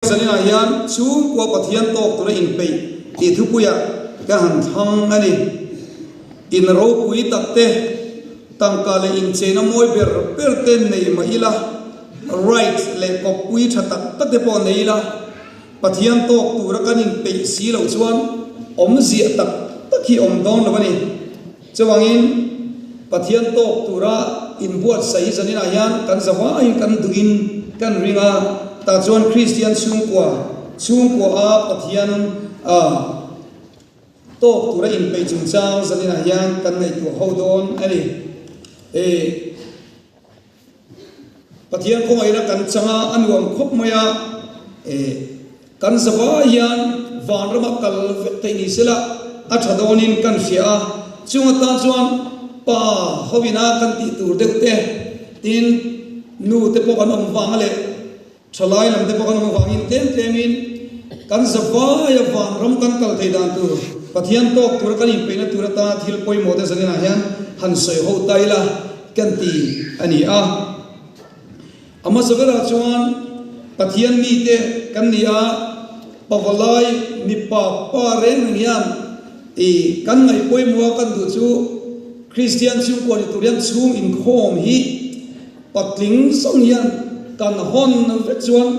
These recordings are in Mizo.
Zaninah hian chhungkua Pathian tawk tura inpeih tih thupuiah ka han thlang a ni. In ropui tak te, tangka leh incheina mawi ber ber te nei mah ila, right leh kawppui tha tak tak te pawh nei ila, Pathian tawk tura kan inpeih si loh chuan awmziah tak tak hi awm dawn lo a ni. Chuvangin Pathian tawk tura inbuatsaih hi zaninah hian kan zavaiin kan duhin kan ring a, tah chuan Kristian chhungkua, chhungkua a Pathian a tawk tura inpeih chungchang zaninah hian kan ngaihtuah ho dawn a ni. E. Pathian khawngaihna kan chang a, a nuam khawp mai a, e, kan zavai hian vanrama kal vek theih ni sela a tha dawnin kan hria a, chung atan chuan pa hoina kan tih tur deuh te, tin nu te pawh kan awm vang a leh thalai lam te pawh kan awm avangin tlem tlemin kan zavaia vanram kan kal theih dan tur Pathian tawk tura kan inpeihna tur atana thil pawimawh te zaninah hian han sawi ho ta ila. Kan ti a ni a. A hmasa berah chuan Pathian mite kan ni a, pavalai mipa pa reng reng hian i kan ngaih pawimawha kan duh chu Kristian chhungkua ni tur hian chhung inkhawm hi patling zawng hian kan hawn vek chuan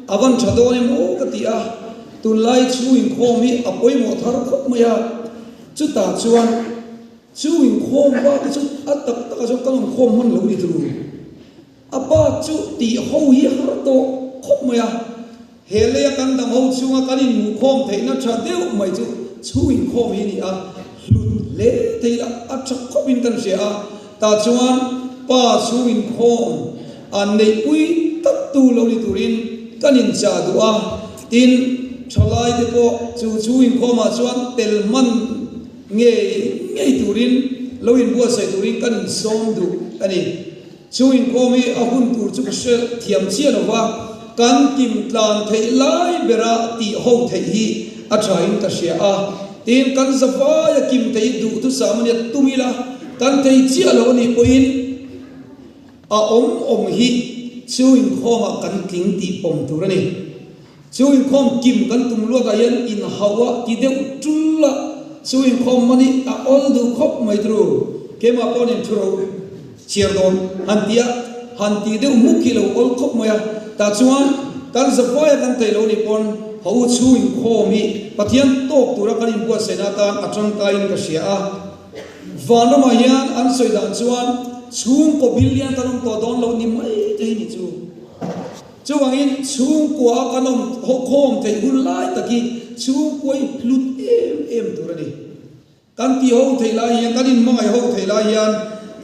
a van tha dawn em aw ka ti a. Tunlai chhung inkhawm hi a pawimawh thar khawp mai a, chutah chuan Chu inkhawm bak hi chu a tak takah chuan ka inkhawm hman lo ni tur. A bak chu tih ho hi har tawh khawp mai a, he leia kan dang ho chhunga kan inhmuhkhawm theihna tha deuh mai chu chu inkhawm hi a ni a, hlut hle thei la a tha khawpin kan hria a, tah chuan pa chhung inkhawm an neihpui tak tu lo ni turin kan inchah duh a, tin thalaite pawh chu chu inkhawmah chuan tel hman Ngei ngei turin lo inbuatsaih turin kan insawm duh a ni. Chu inkhawm hi a hun tur chu ka hre thiam chiah lo va, kan kim tlan theih lai bera tih ho theih hi a thain ka hria a. Tin, kan zavaia kim theih duh thusam a nia tum ila, kan thei chiah lo a nih pawhin a awm awm hi chu inkhawmah kan tling tih pawm tur a ni. Chu inkhawm kim kan tum luatah hian inhauh a ti deuh tul a, chu inkhawm man hi a awl duh khawp mai turu. Keimah pawh nen thu ro chhiar dawn han ti a, han tih deuh hmuk hi lo awl khawp mai a. Tah chuan kan zapaia kan theih lo nih pawn ho u chhung inkhawm hi Pathian tawk tura kan inbuatsaihna atan a tangkaiin ka hria a. Vanramah hian an sawi dan chuan chhungkaw billion kan awm tawh dawn lo ni mai te hi ni chu. Chuvangin chhungkua a kan awm khawm theih hun lai tak hi chhungkua hi hlut em em tur a ni. Kan tih ho theih lai hian, kan inhmangaih ho theih lai hian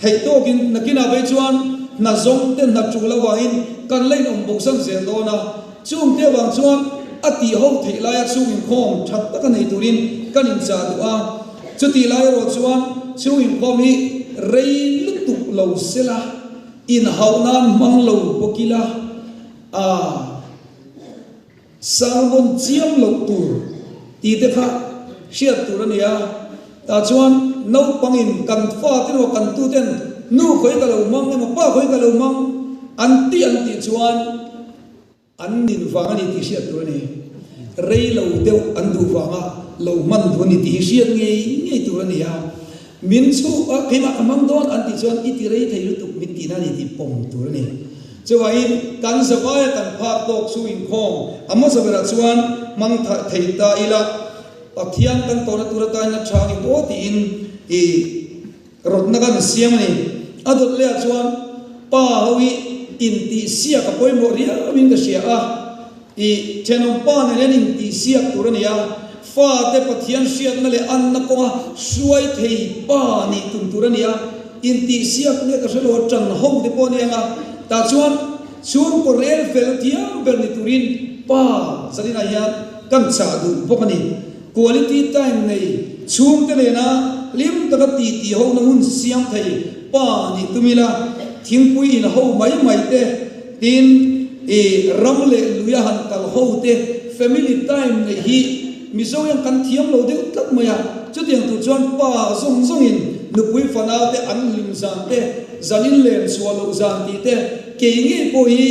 theih tawkin nakinah phei chuan hna zawng te hna tul avangin kan la inawm bosan zel dawn a. Chungte avang chuan a tih ho theih laia chhung inkhawm that taka nei turin kan inchah duh a. Chutih lai erawh chuan chhung inkhawm hi rei lutuk lo sela. Inhauh nan hmang lo bawk ila, a sermon chiam loh tur tih te kha hriat tur a ni a. Tah chuan naupangin kan fa te emaw kan tu ten nu khawi ka lo hmang emaw pa khawi ka lo hmang an tih an tih chuan, An nin vang a ni tih hriat tur a ni. Rei lo deuh an duh vanga lo hman duh a ni tih hi hriat ngei ngei tur a ni a. Min chhuh a, keimah ka hmang dawn an tih chuan i ti rei thei lutuk min tihna a ni tih pawm tur a ni. Chuvangin kan zavaia kan phak tawk chu inkhawm a hmasa berah chuan hmang thei ta ila, Pathian kan tawhna tur atan a tha ang i aw tiin i Rawtna kan siam a ni. A dawt lehah chuan pa ho hi intihsiak a pawimawh riauin ka hria a, i thenawm pa nen hian intihsiak tur a ni a, fate Pathian hriatna leh anna kawnga hruai thei pa nih tum tur a ni a, intihsiak nge ka hre lo a, tan ho te pawh a ni ang a, tah chuan chhungkaw rel fel thiam ber ni turin pa zaninah hian kan chah duh bawk a ni. Quality time nei chhungte nena hlim taka titi hona hun siam thei pa nih tum ila, thingpui in ho mai mai te, tin i ram leh luia han kal ho te family time neih hi Mizo hian kan thiam lo deuh tlat mai a, chutiang tur chuan pa zawng zawngin nupui fanau te an hlim zan te, zan in len chhuah loh zan tih te, kei ngei pawh hi.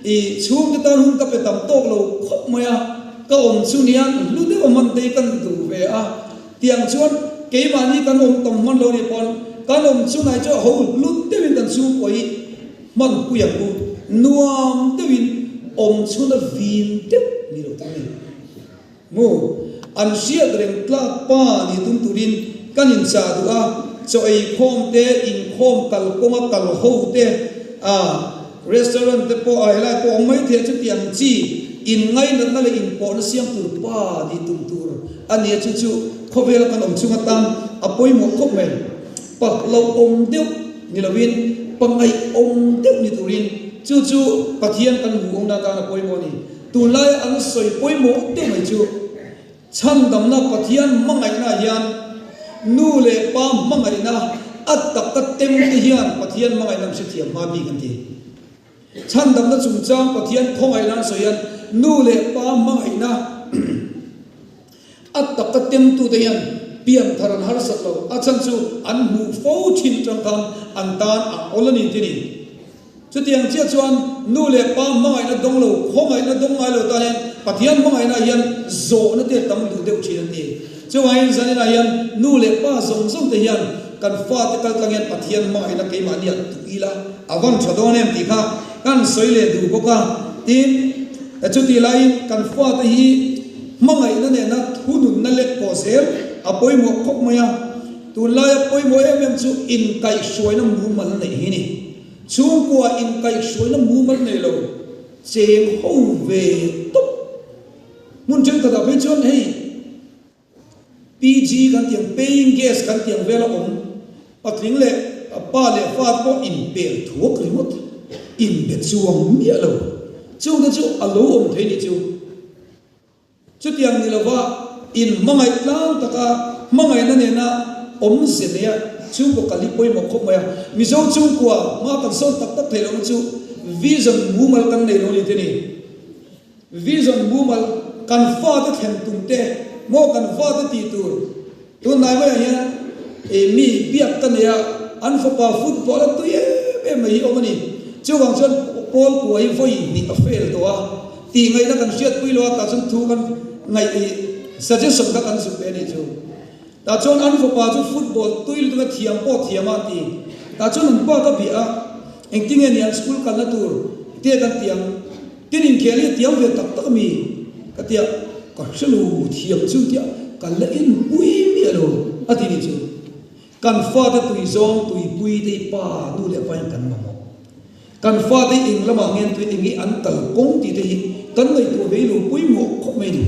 I chhungte tan hun ka pe tam tawk lo khawp mai a, ka awm chu nian hlu deuh a hman te hi kan duh ve a, tiang chuan keimahni kan awm tam hman lo nih pawn kan awm chu nai chu ho hlu deuhin kan chhungkaw hi hman pui ang u, nuam deuhin awm chhuna vin deuh ni lo tur a ni. Mu, an hriat reng tlak pa ni tum turin kan inchah duh a, chaw ei khawm te, inkhawm kal kawnga kal ho te, a restaurant te pawh a helai pawh awm mai thei a chuti ang chi inngainatna leh inpawhna siam tur pa ni tum tur a ni a, chu chu khawvela kan awm chung atan a pawimawh khawp mai. Pa hlauhawm deuh ni lovin pa ngaihawm deuh ni turin chu chu Pathian kan hmuhawmna atan a pawimawh a ni. Tunlaia an sawi pawimawh deuh mai chu chhandamna Pathian hmangaihna hian nu leh pa hmangaihna a taka tem te hian Pathian hmangaihna an hrethiam hma bik an ti. Chhandamna chungchang Pathian khawngaihna an sawi hian nu leh pa hmangaihna a taka temtute hian pianthar an harsat lo, a chhan chu an hmuh fo thin atang khan an tan a awl a ni ti ni. Chutiang chiah chuan nu leh pa hmangaihna dawng lo, khawngaihna dawng ngai lo tan hian Pathian hmangaihna hian zawhna te tam duh deuh thin an ti. Chuvangin zaninah hian nu leh pa zawng zawng te hian kan fate kal tlang hian Pathian hmangaihna keimahni ah tuh ila a van tha dawn em tih kha kan sawi leh duh bawk a. Tin, chutih laiin kan fate hi hmangaihna nena thununna lek pawh zel a pawimawh khawp mai a. Tunlaia pawimawh em em chu inkaihhruaina mumal neih hi ni. Chhungkua inkaihhruaina mumal nei lo cheng ho ve tawp. Hmun thenkhatah phei chuan hei PG kan tih ang, paying guest kan tih ang vela awm patling leh pa leh fa te pawh inpel thuak ringawt, inbe chuang miah lo. Chungte chu a lo awm thei nih chu. Chutiang ni lova inhmangaih tlang taka hmangaihna nena awmze neia chhungkaw kal hi pawimawh khawp mai a. Mizo chhungkua hma kan sawn tak tak theih lohna chu vision mumal kan nei lo ni te ni. Vision mumal kan fate thlen tum te maw kan fate tih tur tunlai maiah hian mi biak ka nei a, an fapa football a tui em em mai hi awm a ni. Chuvang chuan Paul kua hi vawi hnih a fail tawh a. Tih ngaihna kan hriatpui lo a, tah chuan thu kan ngaih i suggestion kha kan zuk ve a nih chu. Tah chuan an fapa chu football tui lutuk a thiam pawh thiam a an ti. Tah chuan an pa ka bia a, engtinge ni an school kalna tur te kan ti ang, tin inkhel hi a tiam ve tak tak ami ka ti a, ka hre lo thiam chu tia ka la inpui miah lo a ti nih chu. Kan fate tui zawng tuipui te hi pa nu leh pa in kan mamawh. Kan fate eng lamah ngen tui eng hi an kal kawng tih te hi kan ngaihtuah ve lo pawimawh khawp mai ni.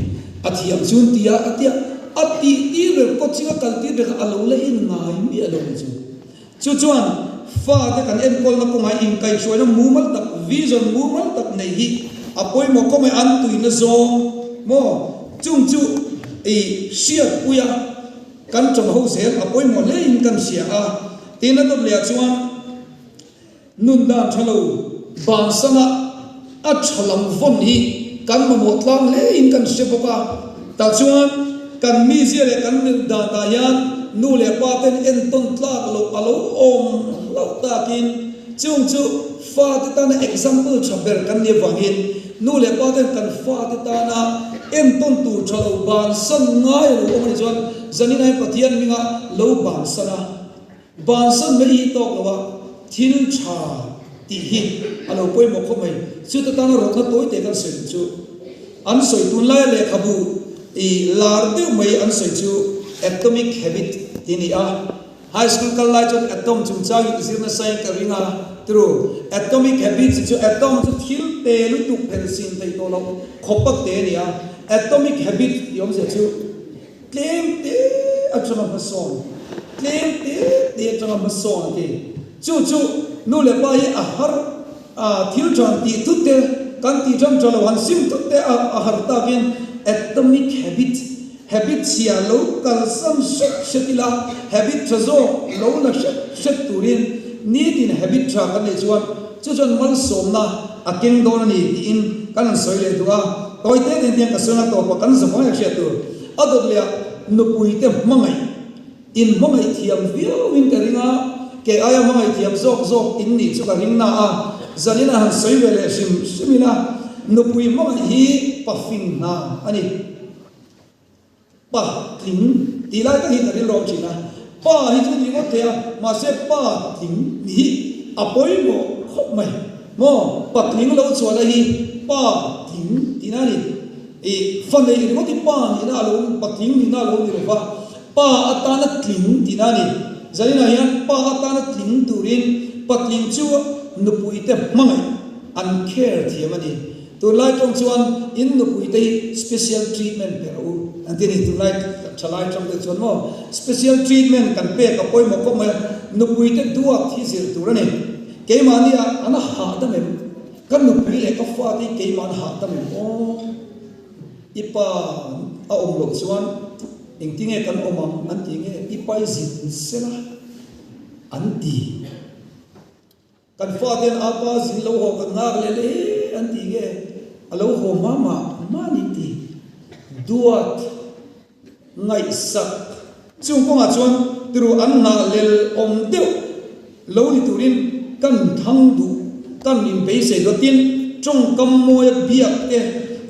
A thiam chuan tia a tia a tih tir ber coaching a kal tir ber kha a lo la en ngai miah lo ni chu. Chu chuan fate kan enkawlna kawngah inkaihhruaina mumal tak, vision mumal tak nei hi a pawimawh khawp mai. An tuina zawng maw chung chu i hriatpui a kan tawng ho zel a pawimawh hle in kan hria a. Tin a dawt leh ah chuan. Nun dan tha lo bansana a tha lam vawn hi kan mamawh tlang hle in kan hre bawk a, tah chuan kan mizia leh kan nun dan ah hian nu leh pa ten entawn tlak loh a lo awm hlauh takin chung chu fate tana example tha ber kan nih avangin nu leh pa ten kan fate tana entawn tur tha lo bansan ngai a lo awm a nih chuan zanin ah hian Pathian hminga lo bansan a. Bansan mai hi tawk lo a, thil tha tih hi a lo pawimawh khawp mai. Chuta tana rawtna tawi te kan sawi chu an sawi tunlaia lehkhabu i lar deuh mai an sawi chu Atomic Habit tih a ni a. High school kal lai chuan atom chungchang in zir nasa in ka ring a, true. Atomic Habit chu atom chu thil te lutuk phel sin thei tawh loh khawp a te a ni a. Atomic Habit tih awmzia chu. Tlem te atanga hmasawn, tlem te te atanga hmasawn a ti. Chu chu nu leh pa hi a har a, thil than tih thut te, kan tih than tha lo han sim thut te a har takin atomic habit, habit chhia lo kalsan hret hret ila, habit tha zawk lo la hret hret turin nitin habit tha kan neih chuan chu chuan malsawmna a keng dawn a ni tiin kan han sawi leh duh a. Tawi te te hian ka sawi a tawp a, kan zavai a hriat tur. A dawt leh ah nupui te hmangaih, in hmangaih thiam viau in ka ring a, kei aia hmangaih thiam zawk zawk in nih chu ka ring na a. Zanin a han sawi ve leh hrim hrim ila, nupui hmangaih hi pafing hna a ni. Pa tling tih lai tak hi ka rilru awm thin a, pa hi chu ni ngawt thei a, mahse pa tling ni hi a pawimawh khawp mai maw, patling lo chhuahna hi pa tling tihna a ni. Ih, fa neih ringawt hi pa nihna a lo, patling nihna a lo ni lo va, pa atana tling tihna a ni. Zaninah hian pa atana tling turin patling chu nupuite hmangaih an care thiam a ni. Tunlai tawng chuan in nupuite hi special treatment pe rawh u an ti a ni. Tunlai thalai tawng te chuan maw special treatment kan pek a pawimawh khawp mai a, nupuite duat hi zir tur a ni. Keimahni ah an hahdam em? Ka nupui leh ka fate hi keimah an hahdam em aw? I pa a awm loh chuan engtinge kan awm ang an ti nge? I pa i zin sela an ti. Kan faten a pa zin lo haw kan nghak leh le an ti nge a lo haw hma mah mah ni ti duat ngaihsak chung kawngah chuan tiru an nghah lel awm deuh lo ni turin kan thang duh kan in beisei dawtin tawngkam mawia biak te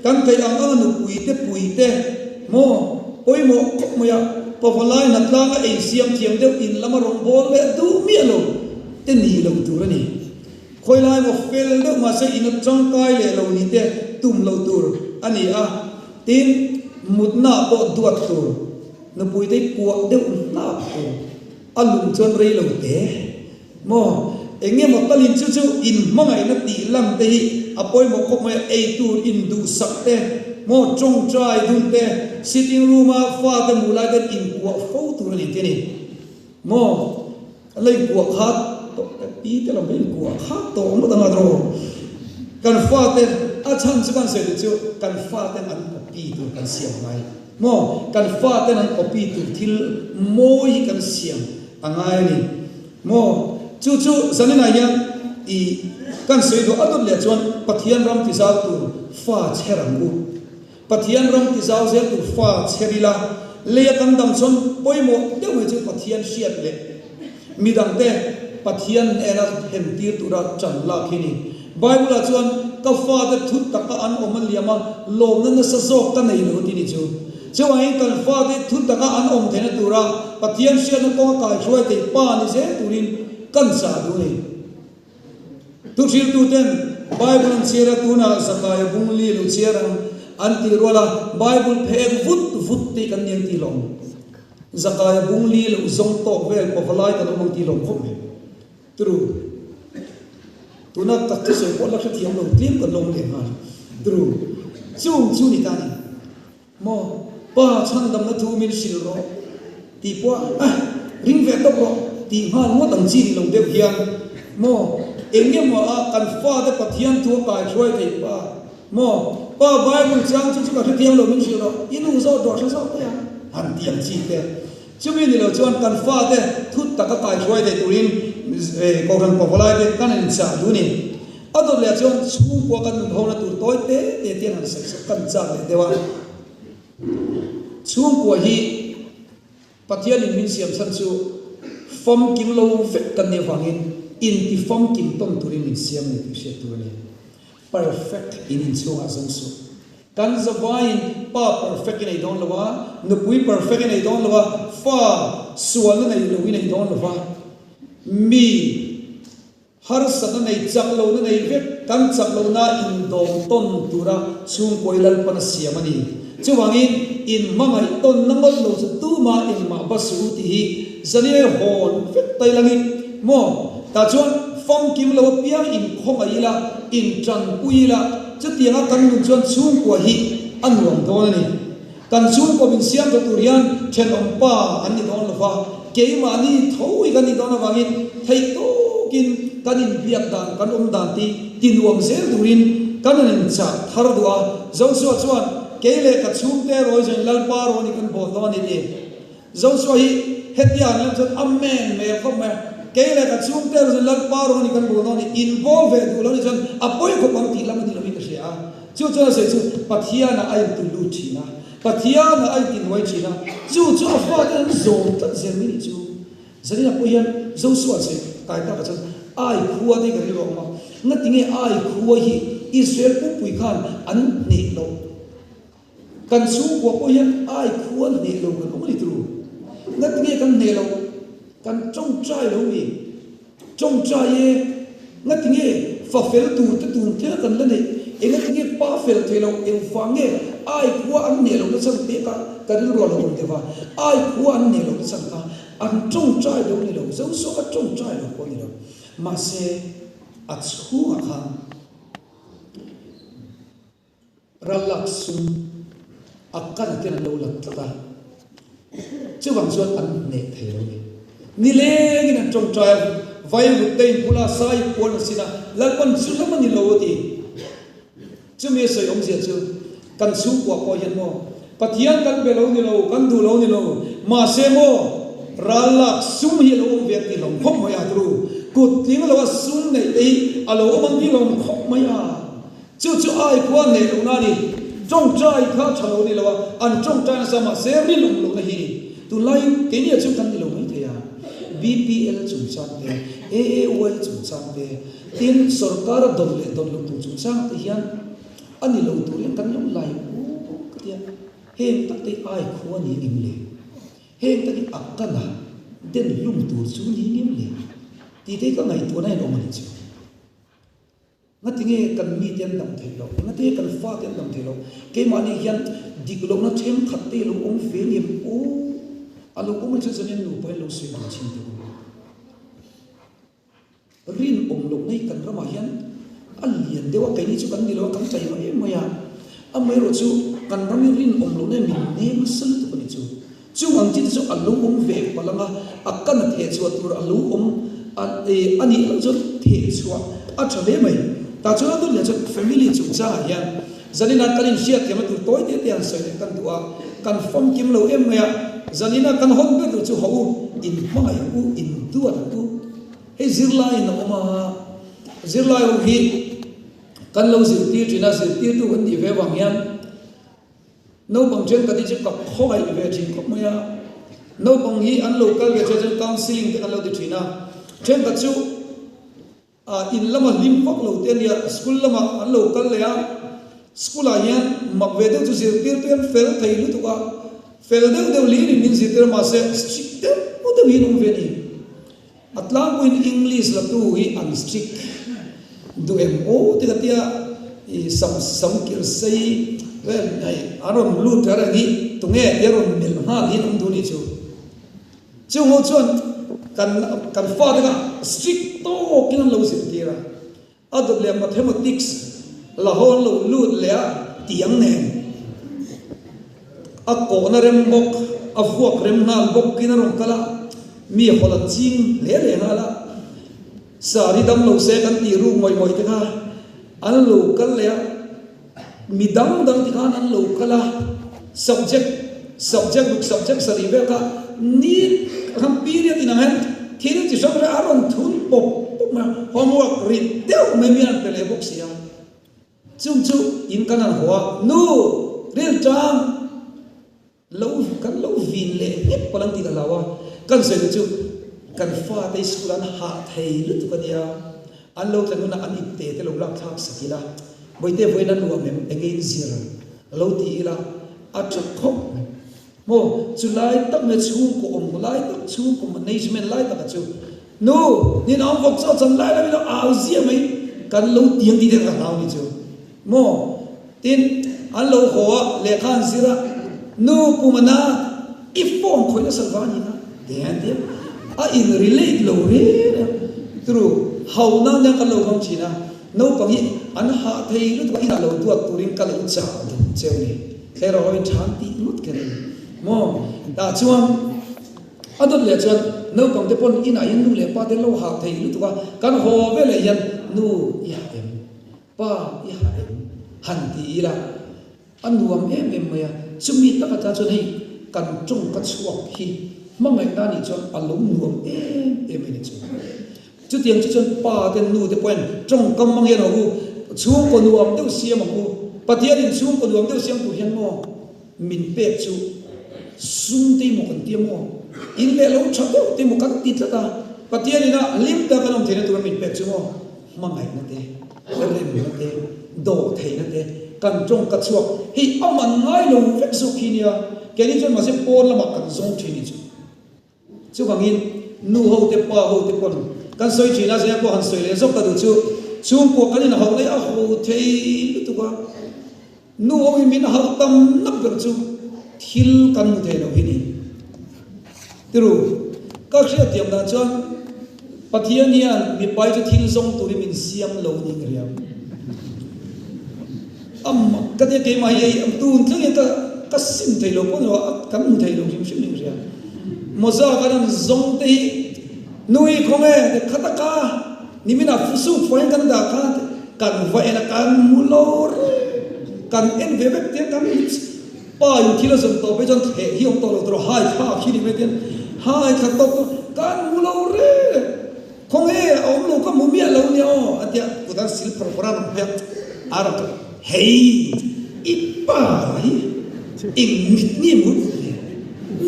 kan theih ang anga nupui te pui te maw pawimawh khawp mai a pavalai hnatlanga ei siam thiam deuh in lama rawngbâwl leh duh miah lo. Te ni lo tur a ni. Khawi lai maw fel deuh mahse in a tangkai leh lo ni te tum lo tur a ni a, tin mutna pawh duat tur, nupui te kuah deuh hnap tur, a lung chuan rei lo te maw eng emaw talin chu chu in hmangaihna tih lan te hi a pawimawh khawp mai a, ei tur in duhsak te maw tawngtai dun te sitting room a fate mu lai ten in kuah fo tur a ni te ni maw. A lei kuah khat tawh te pi te lam in kuah khat tawh ngawt anga draw kan fate a chhan chu kan sawi duh chu kan faten an copy tur kan siam ngai maw kan faten an copy tur thil mawi hi kan siam a ngai a ni maw chu chu zaninah hian i kan sawi duh a dawt leh chuan Pathian ram ti zau tur fa chher ang u. Pathian ram ti zau zel tur fa chher ila, leia kan dam chuan pawimawh deuh mai chu Pathian hriat leh midangte Pathian hnena hem tir tura ṭan lak hi ni. Bible-ah chuan ka fate thu taka an awm a liam a, lawmna nasa zawk ka nei lo ti ni chu. Chuvangin kan fate thu taka an awm theihna tura Pathian hriatna kawnga kaihruai thei pa ni zel turin kan chah duh a ni. Thuhriltuten Bible an chhiar a, tunah Zakaia bung li lo chhiar ang an tih rual a, Bible phek vut vut tih kan ni ang tih lawm. Zakaia bung li lo zawng tawk vel pavalai kan awm ang tih lawm khawp mai. Turu, tuna tak thusawi pawh la hrethiam lo tlem kan lo awm leh nghal. Turu, chung chu ni ta ni. Maw? Pa chhandamna thu min hrilh rawh tih pawh a ring ve tawp rawh tih nghal ngawt ang chi ni lo deuh hian maw eng nge maw a kan fate Pathian thu a kai hruai thei pa maw Pa Bible chang chu chu ka hrethiam lo min hrilh rawh i nu zawt rawh hre zawk teh ang han tih ang chi te chumi ni lo chuan kan fate thu taka kai hruai thei turin Kohhran Pawlai te kan inchah duh ni. A dawt leh chuan chhungkua kan nun hona tur tawi te te te an han sawi sak kan chak leh deuh a. Chhungkua hi Pathianin min siam chhan chu famkim lo vek kan nih avangin inti famkim tawn turin min siam a ni tih hriat tur a ni. Perfect in inchhungah zawng suh. Kan zavaiin pa perfect i nei dawn lo a, nupui perfect i nei dawn lo a, fa sualna nei lo i nei dawn lo va, mi Harsatna nei chak lohna nei vek kan chak lohna indawm tawn tura chhungkawi Lalpan a siam a ni. Chuvangin, inhmangaih tawnna ngawt lo chu tumah engmah va suh u tih hi Zaniai hawn vek tai langin maw? Tah chuan famkim lo apiang inkhawngaih ila, intanpui ila, chutianga kan nun chuan chhungkua hi a nuam dawn a ni. Kan chhungkaw min siam tha tur hian thenawm pa an ni dawn lova, keimahni tho hi kan ni dawn avangin theih tawkin kan inbiak dan, kan awm dan ti tinuam zel turin kan han inchah thar duh a. Joshua chuan, Kei leh ka chhungte rawi zawin Lalpa rawn i kan bawl dawn a ni ti. Joshua hi hetia an lem chuan Amen hmel khawp mai a, Kei leh ka chhungte rawn zawin Lalpa rawn i kan bawl dawn a ni, in bawl ve duh lo ni chuan a pawi khawp ang tih lam a ni lovin ka hria a. Chu chuan a sawi chu Pathianah a intu lut thin a, Pathianah a intinuai thin a, chu chu a fate an zawm tlat zel mai nih chu. Zanina pawh hian Joshua an sawi kai takah chuan Ai khua te hi ka rilru a awm a. Ngatinge Ai khua hi Israel pumpui khan an hneh loh? Kan chhungkua pawh hian Ai khua hneh lo kan awm a ni turu. Ngatinge kan hneh loh? Kan tawngtai lo mi? Tawngtai e, ngatinge fa fel tur te tun thil kan la neih? Engatinge pa fel thei loh? Engvang nge Ai khua an hneh lohna chhan te kha ka rilru a lo awm deuh a. Ai khua an hneh lohna chhan kha an tawngtai lo ni lo, Zosuaka tawngtai lo pawh a ni lo. Mahse, a chhungah khan Rallak sum a kan ten an lo la tlat a, chuvang chuan an hneh thei lo ni. Nilengin an tawngtai a, Vaivut te in bula sai puan an sin a, Lalpan chu lam a ni lo a ti. Chumi a sawi awmzia chu kan chhungkua pawh hian maw Pathian kan be lo ni lo, kan duh lo ni lo, mahse maw rallak sum hi a lo awm ve ang tih hlawm khawp mai a, turu kut tling lo a sum neih te hi a lo awm ang tih hlawm khawp mai a. Chu chu ai khua neih lohna a ni. Tawngtai kha tha lo ni lo a, an tawngtai nasa mahse rinawm lohna hi ni. Tunlaiin keini ah chuan kan ni lo mai thei a. BPL chungchang te, AAY chungchang te, tin sorkar a dawn leh dawn loh tur chungchang te hian a ni lo tur hian kan lo lai u ka ti a. Heng tak te hi ai khua ni ngim le? Heng tak hi a kana den hlum tur chu ni ngim le? Tih te hi ka ngaihtuahna in awm a ni chu. Ngatinge kan mite an dam theih loh? Ngatinge kan fate an dam theih loh? Keimahni hian dik lohna thenkhat te lo awm ve ngem aw? A lo awm aṭha chuan nupa in lo sawi dun chin teh u. Rinawm lohna hi kan ramah hian a lian deuh a, keini chu kan ni lo a, kan taima em mai a. Amaherawh chu kan ram hi rinawm lohna hi min nem nasa lutuk a ni chu. Chung ang chi te chu a lo awm ve palh ang a, a kana theh chhuah tur a lo awm a a nih loh chuan theh chhuah a tha hle mai. Tah chuan a dawt leh chuan family chungchangah hian zanina kan inhriatthiamna tur tawi te te an sawi leh kan duh a, kan famkim lo em mai a, zanina kan hawn ber tur chu haw u, in hmangaih ang u, in duat ang u. Hei zirlaiin a awm a, zirlai ho hi kan lo zirtir thin a, zirtirtu kan nih ve avang hian, Naupang thenkhat hi chu ka khawngaih ve thin khawp mai a, naupang hi an lo kal ve thin chuan counselling te kan lo ti thin a, thenkhat chu ah in lama hlim vak lo te ania, school lamah an lo kal leh a, school ah hian mak ve deuh chu zirtirtu hian fel thei lutuk a, fel deuh deuh hlir in min zirtir a mahse strict deuh deuh hi an awm ve a ni. A tlangpuiin English la tu hi an strict duh em aw ti ka tia i sam sam kir sei vel hei a rawn lut reng reng hi tunge tia rawn melh nghal hi an awm duh nih chu. Chung ho chuan kan kan fate kha strict tawkin an lo zirtir a. A dawt leh Mathematics la hawn lo lut leh a tiang nen a kawhna rem bawk, a vuak rem nghal bawkin a rawn kal a, mi hawlh an ching hle leh nghal a, sari dam lo se kan tih ruk ngawih ngawih te kha an lo kal leh a, mi dang dang ti khan an lo kal a, subject subject ruk subject sarih vel kha ni khan period inang hian thil chi hrang hrang a rawn thun pawp pawp mai a, homework rit deuh mai mai an pe leh bawk si a, chung chu in kan han haw a, nu rilṭam. Lo kan lo vin leh nghet pawh an ti ta lo a, kan sawi te chu kan fate school an hah thei lutuk a nia, an lo tla nuna an ipte te lo lak thlak sak ila, Bawihte vawiin a nuam em, enge in zir lo ti ila a tha khawp mai. Maw chu lai tak mai chhungkaw awm lai tak chhungkaw management lai taka chu nu nin awm vawk chaw chan lai lai lo au zia mai kan lo tiang tih te ka hlau ni chu. Maw? Tin, an lo haw a, lehkha an zir a, Nu Pumana, i phone khawih nasa va a ni kha, ti an ti a. A in relate lo reng reng. Turu, hauh nan hian kan lo hmang thin a, naupang hi an hah thei lutuk a, inah lo duat turin ka lo chah duh cheu ni. Thlerawh ho in than tih ngawt kher a ni. Maw? Tah chuan a dawt leh chuan naupang te pawn inah hian nu leh pa te an lo hah thei lutuk a, kan haw veleh hian nu i hah em? Pa i ha em? Han ti ila, a nuam em em mai a, chumi taka tan chuan hei kan tawngka chhuak hi hmangaihna anih chuan a lo nuam em em a ni chu. Chutiang chu chuan pa te nu te pawhin tawngkam hmang hian ang u, chhungkaw nuam deuh siam ang u, Pathianin chhungkaw nuam deuh siam tur hian maw min pek chu sum te emaw kan tia maw, in leh lo tha deuh te emaw kan ti tlat a, Pathianin a hlim taka kan awm theihna tura min pek chu maw hmangaihna te. Remna te, dawhtheihna te, kan tawngka chhuak hei a man ngai lo vek zawk hi nia, keini chuan mahse pawn lamah kan zawng thin hi chu. Chuvangin nu ho te pa ho te pawn kan sawi thin a, zia pawh han sawi leh zawk ta duh chu chhungkua kan inhauh na hi a ho thei lutuk a, nu ho hi min hauh tam nak ber chu thil kan hmu thei lo hi ni. Tiru, ka hriatthiam dan chuan Pathian hian mipai chu thil zawng turin min siam lo niin ka hria. Amah ka tia keimah hi hei tun thleng hian ka ka sim thei lo pawh ni lo a, kan hmu thei lo hrim hrim niin ka hria. Mawza kan han zawng te hi nui khawnge te kha taka niminah fusuk fawhin kan dah kha kan va en a kan hmu lo reng kan en ve vek tia kan Pa in thil a zawm tawh phei chuan thleh hi awm tawh lo tur a, hai thla khi ni mai tian hai thla tawp tawp kan hmu lo reng e, khawnge a awm lo ka hmu miah lo nia aw a tia kut an sil phawr phawr a rawn phei a, a rawn kal hei i pa hi eng mit nge maw le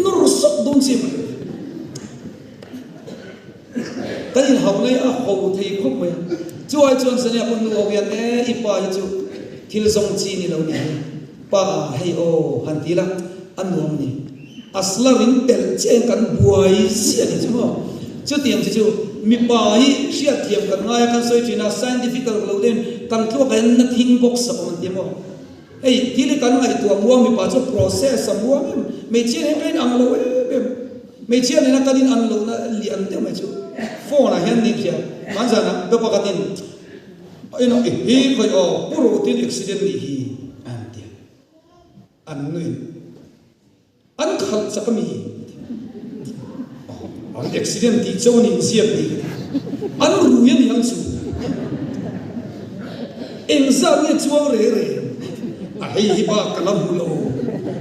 nawr sawk dawn che mai. Kan inhauh lai a ho thei khawp mai a, chu ai chuan Sania pawh nu ho hian e i pa hi chu thil zawng chi ni lo ni hi. Pa hei aw han ti la, a nuam ni. A slarin telh chiah in kan buai ziah ni chu maw? Chutiang chi chu mipa hi hriatthiam kan ngai a, kan sawi thin a, scientific ka lo den kan tluak ah hian na thing box a awm an ti a maw? Hei thil hi kan ngaihtuah muang mipa chu process a muang em, hmeichhia nen kan inang lo em em, hmeichhia nena kan inang lohna lian deuh mai chu phone ah hian ni hria, hmanzanah ka pakhatin Ina i hi khawi aw pu rutin accident nih hi an ti a, an nuin an khalh chak a mi an accident tih cho an inziak ni ka ti, an rui a ni ang chu engzat nge chuang reng reng a hei hi bak ka la hmu lo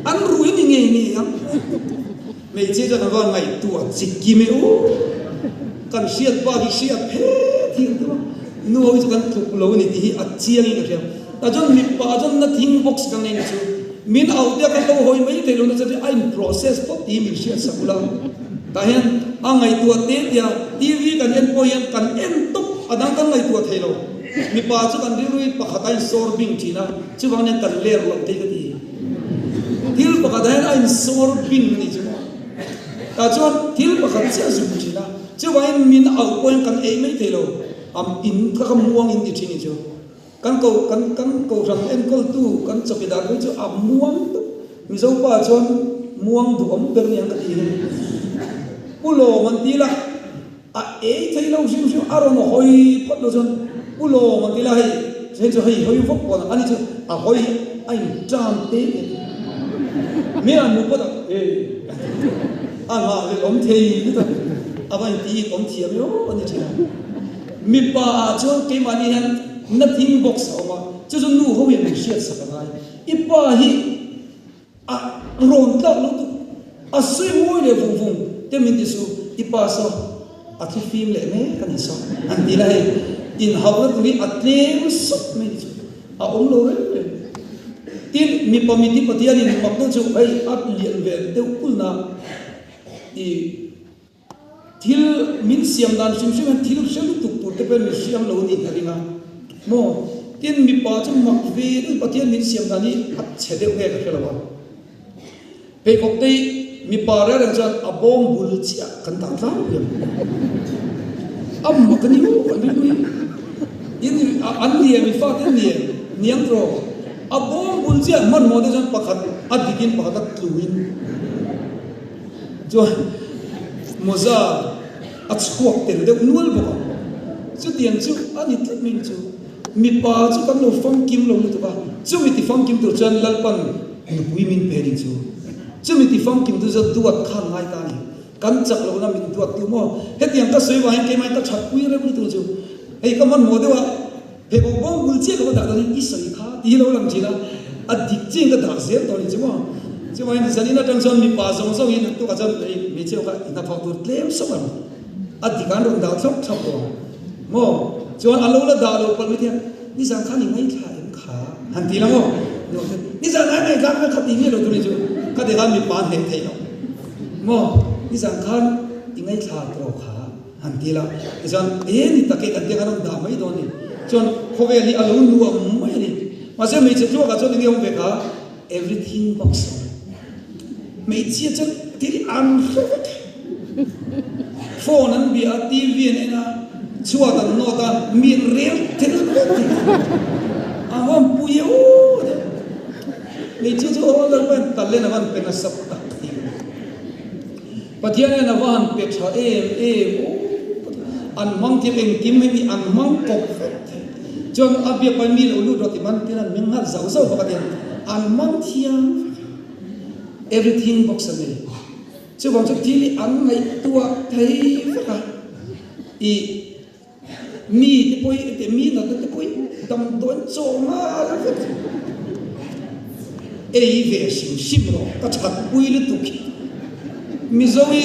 an rui a ni ngei ngei ang. Hmeichhia chuan a va ngaihtuah chikim e u, kan hriat bak hi hriat phet hi an ti a, nu ho hi chu kan tluk lo a ni tih hi a chiang in ka hria. Tah chuan mipa chuan na thing box kan nei ni chu min auh te a kan lo hawi mai thei lo na chuan a in process phawt tih hi min hriat sak ula. Tah hian a ngaihtuah te tia TV kan en pawh hian kan en tawp a dang kan ngaihtuah thei lo. Mipa chu kan rilru hi pakhat a insawr bing thin a, chuvang hian kan ler loh thei ka ti. Thil pakhat ah hian a insawr bing a nih chu maw? Tah chuan thil pakhat chiah a zum thin a, chuvangin min auh pawhin kan ei mai thei lo, am in kha kha muang in ti thin nih chu. Kan ko kan kan kohhran enkawltu kan chawkidar pawh chu a muang tawp. Mizo pa chuan muang duhawm ber ni ang ka ti hi. Pu Lawm an ti la, A ei thei lo hrim hrim a rawn hawi phawt lo chuan Pu Lawm an ti la hei hei chu hei hawi vawk pawn a ni chu a hawi a in tan te te mi an hmu phawt a e a nghah leh awm thei lutuk a va in ti it awm thiam emaw a ni thin a mipa ah chuan keimahni hian nothing box a awm a chu chu nu ho hian min hriat sak a ngai i pa hi A rawn tlak lutuk, a sawi mawi leh vung vung te min ti su, i pa saw a thu fim leh mek a ni saw an ti la hei, inhauhna tur hi a tlem sawt mai ni chu a awm lo reng reng. Tin, mipa miti Pathianin mak deuh chu hei a lian ve deuh kulna i thil min siam dan hrim hrim hian thil hre lutuk tur te pawhin min hriam lo a ni ka ring a maw? Tin, mipa chu mak ve deuh Pathian min siam dan hi a chhe deuh nge ka hre lo a. Pheikhawk te hi mipa reng reng chuan a bawm bul chiah kan dah tlangpui ang. A mak a ni maw kan ring hi. In an ni em i fate an ni em? Niang tawh. A bawm bul chiah hmanhmawh te chuan pakhat a dikin pakhat a tluin. Chuan mawza a chhuak tel deuh nual bawk ang. Chutiang chu a ni tlat mai chu. Mipa chu kan lo famkim lo lutuk a, chumi ti famkim tur chuan Lalpan nupui min pe ni chu. Chumi ti famkim tu chu duat khan ngai ta a ni. Kan chak lohna min duat tu maw? Hetiang ka sawi vangin keimah in ka thatpui reuh lutuk chu. Hei ka hmanhmawh deuh a. Pheikhawk bawng bul chiah ka va dah dawn i sawi kha ti hi lo lang thin a, a dik chiin ka dah zel tawh a ni chu maw. Chuvangin zanin atang chuan mipa zawng zawng hi naktukah chuan hei hmeichhe ho kha i hnathawk tur tlem sawk ang, a dik an rawn dah thlawp thlawp tawh ang maw. Chuan a lo la dah lo palh mai te hian nizan khan i ngaithla em kha han ti la maw, nizan ai ngaithla kha kha ti miah lo tur ni chu, kha ti khan mipa hneh theih loh maw, nizan khan i ngaithla tawh kha. Han ti la, tichuan e ni tak e kan tiang a rawn dah mai dawn ni. Chuan khawvel hi a lo nuam mai a ni. Mahse hmeichhe tluakah chuan enge awm ve kha? Everything box a awm. Hmeichhia chuan thil an hre vek. Phone an bia a, TV an en a, chhuat an nawt a, mi an rel thil vek thei. A van pui e aw deuh. Hmeichhia chu aw lalpa hian talent a van pe nasa tak tih. Pathian hian a va han pe tha em em aw an hmang thiam engkim hei mi an hmang kawp vek thei chuan a biak pahin mi lo lut rawh ti man tin an meng nghal zauh zauh bawk a tia an hmang thiam vek everything box a nei chuvang chu thil hi an ngaihtuah thei vek a i mi te pawh hi eti mi natna te pawh hi damdawiin chaw nghal vek ei ve hrim hrim rawh ka that pui lutuk hi Mizo hi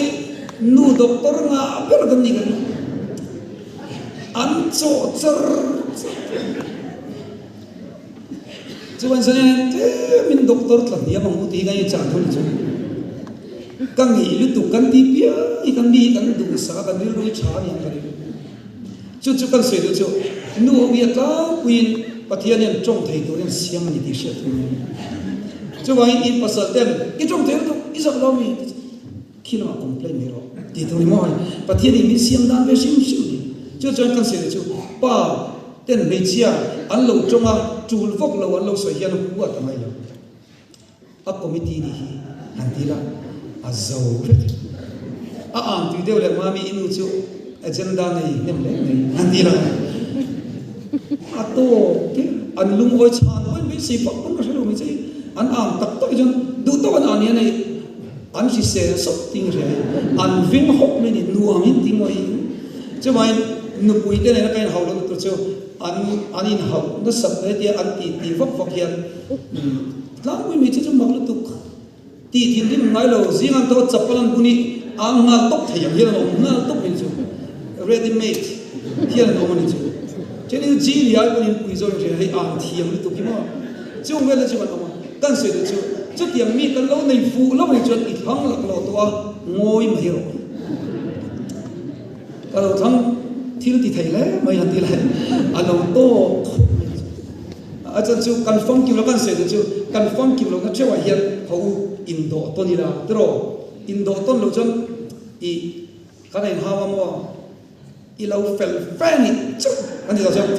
nu doctor ngah ber kan ni kan an chaw char char chuan chuan tlemin doctor tla hniam ang u tih hi kan inchah thung chu ka ngei lutuk kan tih piang hi kan mi hi kan duhsak a kan rilru hi tha a ni ang ka ring chu chu kan sawi duh chu nu ho hi a tlangpuiin Pathian hian tawng thei turin siam a ni tih hriat thung a ni chuvangin in pasal ten i tawng thei lutuk i zak lo mi Khi lamah complain mai rawh tih tur ni maw hei Pathian in min siam dan ve hrim hrim ni. Chu chuan kan sawi chu pa ten hmeichhia an lo tawng a tul vawk lo an lo sawi hian huat a ngai lo. A committee nih hi han ti la a zo vek. A ang tui deuh leh mami i nu chu agenda nei hnem hle mai han ti la a tawk te an lungawi chhan pawn beisei vak pawn ka hre lo mai che an ang tak tak hi chuan duh tawk an ang hian hei An hrisel sawt ting hre hi an veng hawk mai a ni, nuam in ti mawi. Chuvangin nupui te nena ka inhauh lohna tur chu an an inhauh nasat mai tia an ti ti vak vak hian tlangpui mai chu chu mak lutuk tih thinrim ngai lo zing an tawh chapal an bun i ang nghal tawp thei ang hian an awm nghal tawp mai chu ready made hian an awm a ni chu. Thenin chi liai pawn in pui zawk in hria hei ang thiam lutuk hi maw chung vel te chu kan awm a. Kan sawi duh chu, chutiang mi kan lo nei fuh lo nih chuan i thlang lak lo tawh a, ngawi mai rawh. Ka lo thlang thil ti thei hle mai han ti lai, a lo tawk khawp mai chu. A chan chu kan famkim lo kan sawi duh chu, kan famkim lohna theuhah hian ho u indawh tawn ila tiraw? Indawh tawn loh chuan i kan a inhau a maw? I lo fel fe ni chauh kan ti tawh chuan.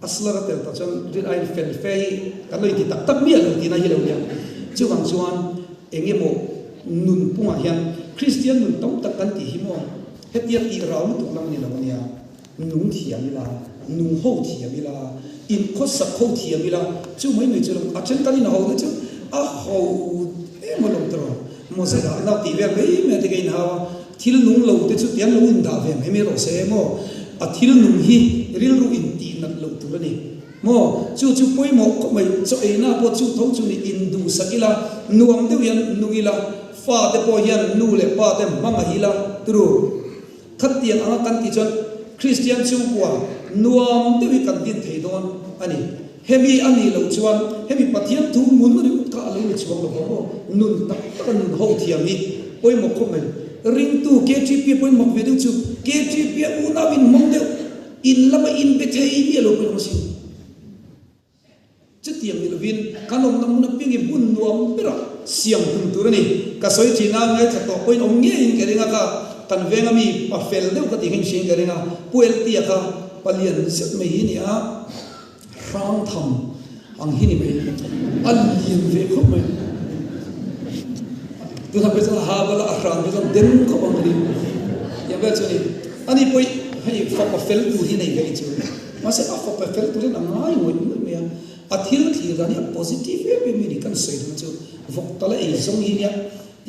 A slur a tel tawh chuan rin aiin fel fe hi kan lo inti tak tak miah lo tihna hi lo nia. Chuvang chuan eng emaw nun pungah hian Kristian nun tam tak kan tih hi maw hetia tih rau lutuk lam a ni lo a nia. Nung thiam ila, nung ho thiam ila, inkhawsak ho thiam ila, chu mai mai chu a then kan inho te chu a ho em alawm tawh. Mawze dahna tih vel mai mai te ka inhau a. Thil nung lo te chu tiang lo indah ve mai mai rawh se maw? A thil nung hi rilru in tih nat loh tur a ni maw? Chu chu pawimawh khawp mai, chaw eina pawh chu tho chu ni induhsak ila, nuam deuh hian nung ila, fa te pawh hian nu leh pa te hmangaih ila turu. Khatiang anga kan tih chuan Kristian chhungkua nuam deuh hi kan din thei dawn a ni. Hemi a nih loh chuan hemi Pathian thu mun ringawt kha a lo ni chhuak lo vang aw. Nun tak taka nun ho thiam hi pawimawh khawp mai. Ringtu KTP a pawimawh ve deuh chu KTP a unau in hmang deuh in lama in be thei mi a lo pawimawh si. Chutiang ni lovin kan awmna hmun apiang hi hmun nuam berah siam tum tur a ni. Ka sawi thin a, ngaithla tawh pawhin awm ngeiin ka ring a kha kan venga mi pa fel deuh ka tih kha in hriain ka ring a, Pu Eltia kha palian zet mai hi a ni a. Hrang tham ang hi ni mai, a lian ve khawp mai. Tunah pawh chuan a ha bala a hran pawh chuan den khawp ang ka ni. Tiang vel chu a ni. Ani pawh hei fapa fel tur hi nei ve chu. Mahse a fapa fel turin a ngai ngawih ngawih mai a. A thil thlir dan hi a positive em em mai ni kan sawi dawn chu vawk tala ei zawng hi nia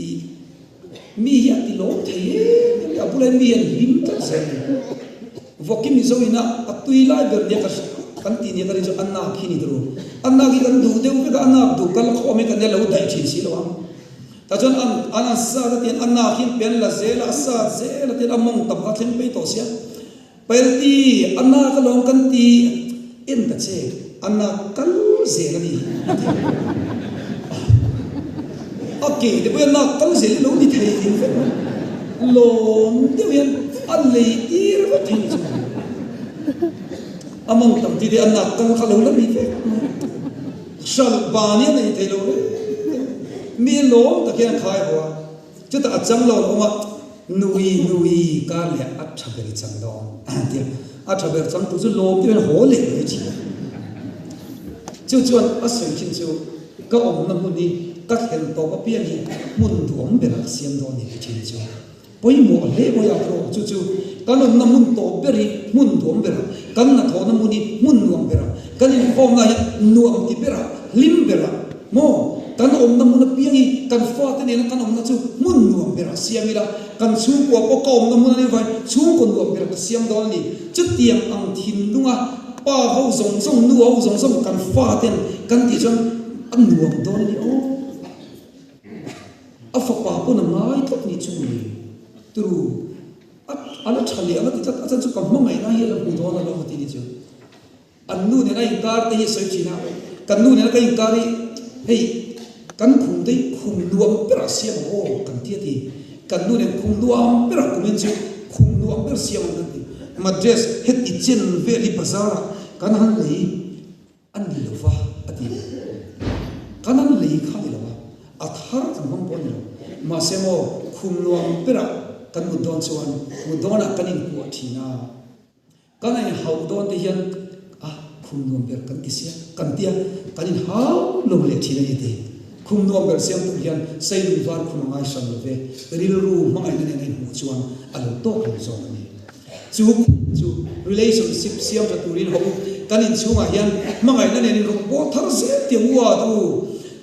i mi hi a ti lawm thei em em mai a bulah hian mi hian hlim tlat zel a ni. Vawki Mizo ina a tui lai ber nia ka kan tih nia ka rin chu a nak hi ni turu. A nak hi kan duh deuh vek a, a nak duh kal khawm hi kan nia lo daih thin si lo ang. Tah chuan an an an sat a tian a nak hi an pen la zel a, a sat zel a tian a mawng tam kha a thleng phei tawh sia. Pelti, a nak alawm kan ti en ta che, a nak kal zel a ni a ti. A ke te pawh hian nak kal zel hi lo ni thei ding vek mai. Lawm deuh hian a lei tir vek thei ni chu. A mawng tam ti te a nak kal kha lo la ni vek mai. Hralh ban hi a nei thei lo reng reng. Mi lawm tak hian a khai haw a, chutah a chang lo an awm a, Nui nui kar leh a tha ber i chang dawn a ti a. A tha ber chang tur chu lawm deuhin haw leh mai thin a. Chu chuan a sawi thin chu ka awmna hmun hi ka thlen tawp apiang hi hmun duhawm berah ka siam dawn ni ti thin chu. Pawimawh hle mai a tawk chu chu kan awmna hmun tawp ber hi hmun duam berah, kan hnathawhna hmun hi hmun nuam berah, kan inkhawmna hi nuam ti berah, hlim berah maw? Kan awmna hmun apiang hi kan fate nena kan awmna chu hmun nuam berah siam ila, kan chhungkua pawh ka awmna hmun a nih avangin chhungkaw nuam berah ka siam dawn a ni. Chutiang ang thinlunga pa ho zawng zawng, nu ho zawng zawng kan faten kan tih chuan a nuam dawn a ni aw. A fapa pawn a ngai tlat ni chu ni turu a a la tha leh ang a ti tlat a chan chu ka hmangaihna hi a la hmu dawn alawm a ti ni chu. An nu nena inkar te hi a sawi thin a, kan nu nena ka inkar hi hei kan khum te hi khum nuam berah siam ang aw kan ti a ti. Kan nu nen khum nuam berah kumin chu khum nuam ber siam ang kan ti. Madras heti chen vel hi bazar ah kan han lei. A ni lo va, a ti. Kan an lei kha a ni lo a, a thar kan hmang pawh a ni lo. Mahse maw, khum nuam berah kan mut dawn chuan mut dawnah kan inkuah thin a, kan a inhauh dawn te hian a khum nuam ber kan ti sia, kan tia kan inhau lo leh thin a ni ti. Khum nuam ber siam tur hian Seilung var khum a ngai hran lo ve, rilru hmangaihna nen a inhmuh chuan a lo tawk lo zawk a ni. Chu chu relationship siam tha turin ho kan inchhungah hian hmangaihna nen in rawn bawl thar zel tih ang u a tu.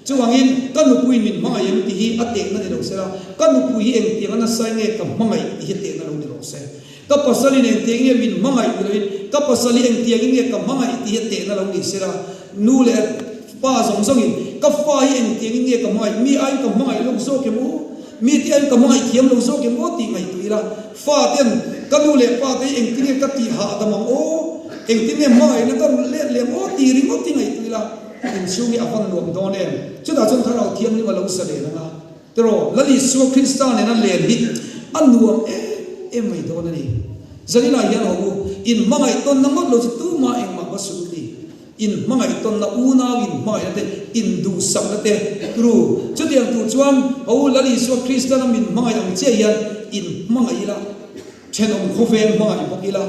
Chuvangin ka nupui min hmangaih em tih hi a tehna ni lo sela, ka nupui hi engtiang a nasa nge ka hmangaih tih hi a tehna lo ni rawh se. Ka pasalin engtiang nge min hmangaih ni loin ka pasal hi engtiang in nge ka hmangaih tih hi a tehna lo ni sela, nu leh pa zawng zawngin ka fa hi engtiang in nge ka hmangaih, mi aiin ka hmangaih lo zawk em u? Mi te aiin ka hmangaih thiam lo zawk em aw tih ngaihtuah ila, fa ten ka nu leh pa te hi engtin nge ka tih hahdam ang aw, engtin nge hmangaihna ka rulh let leh ang aw tih ringawt hi ngaihtuah ila, inchhung hi a van nuam dawn em? Chutah chuan Thlarau Thianghlim a lo sa len ang a, tiraw Lal Isua Krista nena len hi a nuam em em mai dawn a ni. Zaninah hian haw u, in hmangaih tawnna ngawt lo chu tumah engmah va suh ni. In hmangaih tawnna unau in hmangaihna te, in duhsakna te turu. Chutiang tur chuan ho Lal Isua Krista lam in hmangaih ang chiah hian in hmangaih ila, thenawm khawveng hmangaih bawk ila.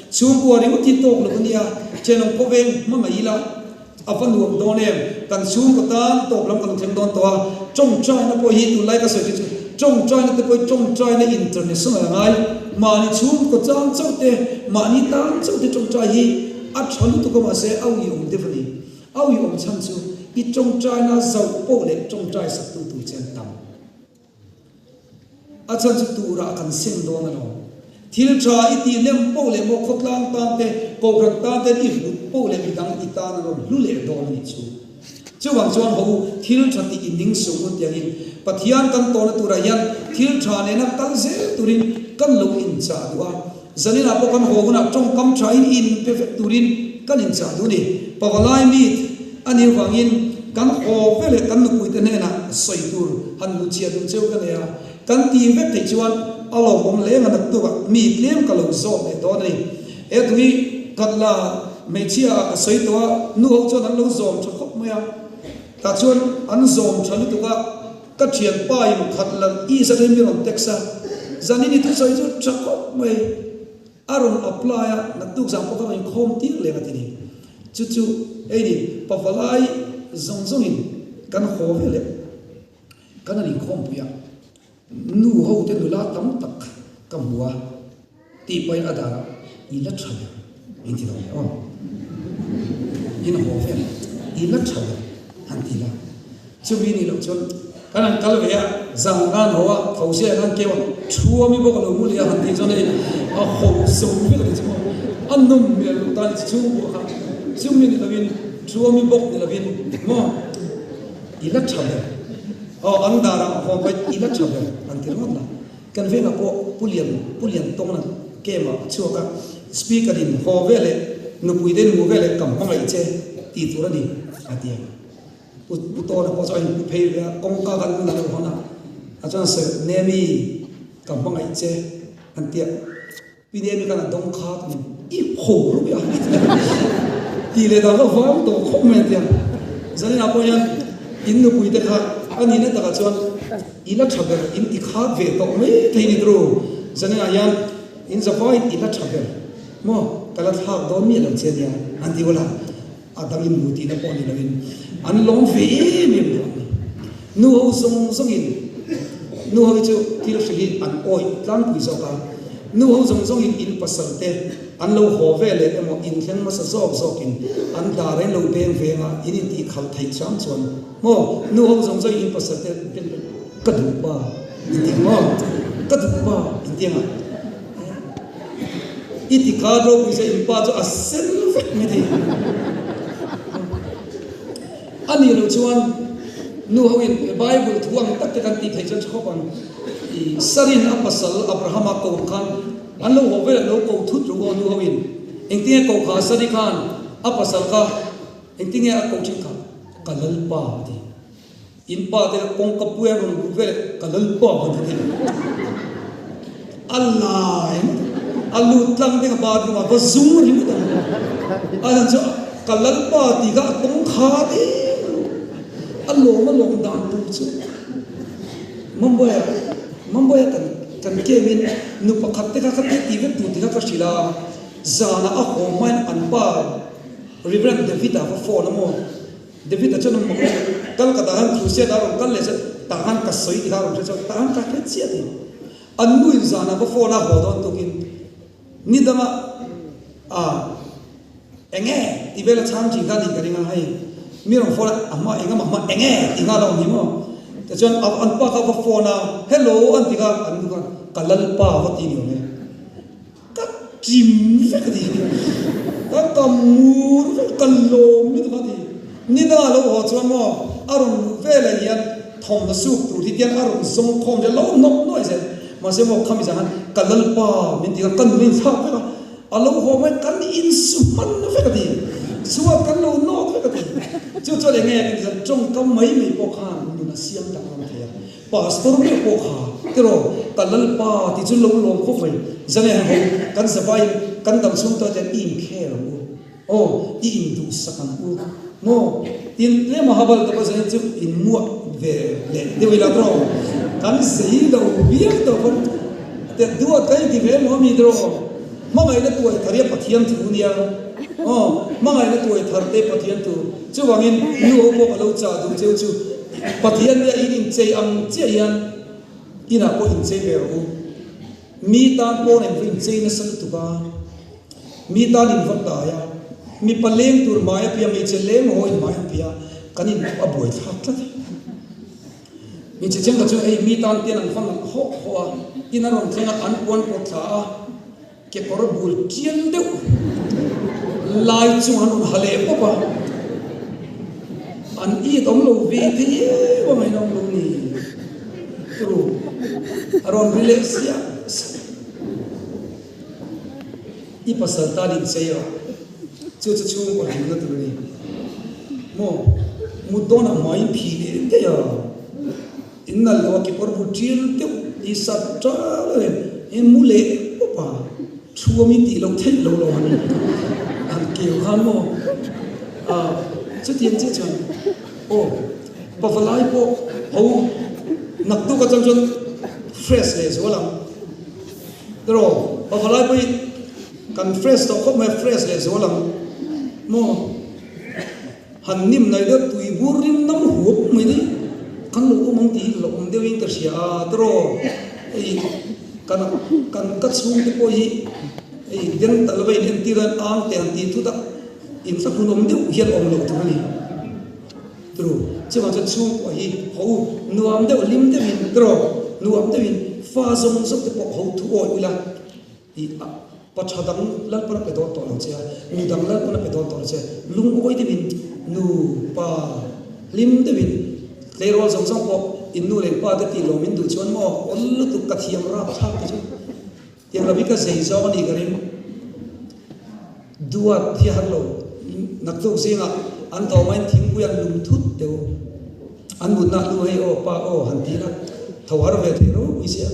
Chhungkua ringawt hi tawk lo ania, thenawm khawveng hmangaih ila a va nuam dawn em. Kan chhungkaw tan tawp lam kan thleng dawn tawh a, tawngtaina pawh hi tunlai ka sawi chu tawngtaina te pawh hi tawngtaina international a ngai. Mahni chhungkaw chang chauh te, mahni tan chauh te tawngtai hi A tha lutuk a mahse a uiawm deuh a ni. A uiawm chhan chu i tawngtaina zauh pawh leh tawngtai saktu tur che an tam. A chhan chu turah kan seng dawn alawm. Thil tha i tih nem poh leh maw khawtlang tan te, kohhran tan ten i hlut poh leh midang i tan a rawn hlu leh dawn a nih chu. Chuvang chuan ho u, thil tha tih i ning sung u tiangin Pathian kan tawhna turah hian thil tha nena kal zel turin kan lo inchah duh a. Zaninah pawh kan haw hunah tawngkam thain in pe vek turin kan inchah duh a ni. Pavalai meet a nih avangin kan haw ve leh kan nupuite hnenah sawi tur han luhchhiah duh cheu ka nei a. Kan ti vek theih chuan a lawmawm hle ang a naktukah mi tlem ka lo zawk leh dawn a ni. He thu hi Katla hmeichhia ah ka sawi tawh a, nu ho chuan an lo zawm tha khawp mai a. Tah chuan an zawm tha lutuk a. Ka thianpa in khat lan i zat in mi rawn text a, zanin i thusawi chu tha khawp mai, a rawn apply a, naktuk zan pawh ka rawn inkhawm tir leng a ti ni. Chu chu hei ni pavalai zawng zawng in kan haw ve leh kan han inkhawm pui a, nu ho te nula tam tak ka hmu a, tih pawhin a dar ah i la tha ber in ti lo le aw, in haw vel i la tha ber han ti la, chumi nih loh chuan kan han kal ve a, zan kan haw a, tho sia kan keu a, thuami bawk a lo mu leh a han tih chuan hei a haw zo vel a ti chu maw, a nawm hmel loh tan chhung pawh kha chumi ni lovin thuami bawk ni lovin maw i la tha ber aw an dar ah haw pawhin i la tha ber han ti ringawt la. Kan vengah pawh Pu Lian Pu Lian Tawngna camp ah a chhuak a, Speaker in haw ve leh nupui te nu ve leh ka hmangaih che tih tur a ni a ti a. Pu Pu Tawna pawh chu a inpu phei ve a, kawngka khan hmun a lo hawn a, a chuan sawi Nemi ka hmangaih che an ti a. Pi Nemi khan a dawng khat a ni. I ho ruih a tih leh dan kha vang tawh khawp mai an ti a. Zaninah pawh hian in nupui te kha a nihna takah chuan i la tha ber in ti khat ve tawh mai thei ni turu. Zaninah hian in zavaiin i la tha ber maw ka la thlak dawn miah lo che nia an ti ula a dangin nu tihna pawh ni loin an lawm ve em em duh ang ni. Nu ho zawng zawngin nu ho hi chu thil hrilh hi an awih tlangpui zawk a, nu ho zawng zawngin in pasal te an lo haw ve leh emaw in thleng hmasa zawk zawkin an dar in lo beng veng a, in intih khalh theih chang chuan maw nu ho zawng zawngin in pasal te beng veng ka duh pa in ti maw ka duh pa in ti ang a i ti kha ropui che in pa chu a sen vek mai thei. A nih loh chuan nu ho in Bible thu ang tak te kan tih theih chuan tha khawp ang. I Sarin a pasal Abrahama ko ang khan an lo haw vel an lo ko thut ruk aw nu ho in. Engtinge ko kha Sari khan a pasal kha engtinge a ko thin kha ka Lalpa a ti. In pa te kawngka pui a rawn luh vel ka Lalpa a ti thei. A lai a lut tlang ding a bathroom ah va zum ringawt ang. A chhan chu ka Lalpa tih kha a tawng kha ding a lawm a lawm dan tur chu Mambaia Mambaia kan kan game in nu pakhat te kha ka tih tih vek tur tih kha ka hrilh a zanah a haw hmain an pa Reverend David-a va phone a maw David-a chuan a mak a, Kal ka tahan crusade a rawn kal leh chuan tahan ka sawi tih kha a rawn hre chuan tahan ka hre chiah tih. An nu in zanah va phone a haw dawn tukin ni danga a enge tih vel a chhang thin kha nih ka ring a hei mi rawn phone a a hma eng amah hma enge tih nghal a awm hi maw tichuan an pa kha va phone a hello an ti kha an nu khan ka lalpa va ti ni awm e. Ka chim vek a ti. Ka ka mur vek, ka lawm lutuk a ti. Ni dangah lo haw chuan maw a rawn luh velah hian thawmhnaw suk tur hi tiang a rawn zawng khawm zel, lo nawk nuai zel. Mahse maw khami zan khan ka lalpa min ti kha ka nun a inthlak vek a, a lo haw mai kan insu hman vek a ti. Chhuat kan lo nawk vek a ti. Chu chuan eng nge kan ti chuan tawngkam mai mai pawh khan nun a siam danglam thei a. Pastor meuh pawh kha tiraw ka Lalpa tih chu lo lawm khawp mai. Zane han ho kan zavaiin kan dam chhung tawh hian i inkhel ang u aw i induhsak ang u maw tin tlem a habal tawp a zane chu inmuah ve leh deuh ila tiraw kan zei lo viau tawh pawn te duat kan inti ve maw ami tiraw hmangaihna tuai thar hi a Pathian thu nia aw hmangaihna tuai thar te Pathian thu chuvangin nu ho pawh ka lo chah duh cheu chu Pathian nia in inchei ang chiah hian inah pawh inchei ve rawh u. Mi tan pawn in va inchei nasa lutuk a, mi tan in va tai a, mipa leng tur hmai a pia, hmeichhe leng haw in hmai an pia, kan in a buai thlak tlat e. Hmeichhe thenkhat chu hei mi tan tian an va nalh hawh hawh a, in a rawn thleng a, an puan pawt thla a, Kekawr bul chian deuh lai chung an rawn ha leh pawp a, an it awm lo ve thei em a ngaihna awm lo ni turu a rawn ri leh siah siah. I pasal tan inchei rawh, chu chu chhungkaw hlimna tur a ni maw? Mut dawnah hmaiin phih leh daih a. In nalh lo a kekawr bu ṭil deuh i sat ṭal a ni mu leh pawp a, thu a mi tih loh theih lo lo han han keu khan maw a chutiang chiah chuan aw pavalai pawh ho naktuk atang chuan fresh leh zual ang tiraw pavalai pawh hi kan fresh tawh khawp mai a fresh leh zual ang maw. Han nim nai deuh tui bur rim nam huap mai ni kan lo awm ang tih hi hlauhawm deuhin ka hria a tiraw hei kan kan ka chhungte pawh hi hei dental va in entir a ang teh han tih thut a inthlahrun awm deuh hian awm loh tur a ni tiraw chuvang chuan chhungkua hi ho nuam deuh hlim deuhin tiraw nuam deuhin fa zawng zawng te pawh ho thu awih ila. I a pa tha dang Lalpan a pe dawn tawh lo che a, nu dang Lalpan a pe dawn tawh lo che. Lungawi deuhin nu, pa hlim deuhin tleirawl zawng zawng pawh in nu leh in pa te tih lawm in duh chuan maw awl lutuk ka thiam rap thlak te chu tiang lo hi ka zei zawng a nih ka ring. Duat hi a har lo. Naktuk zingah an tho maiin thingpui an lum thut deuh. An mutna nu hei aw pa aw han ti ila tho har ve thei ropui sia.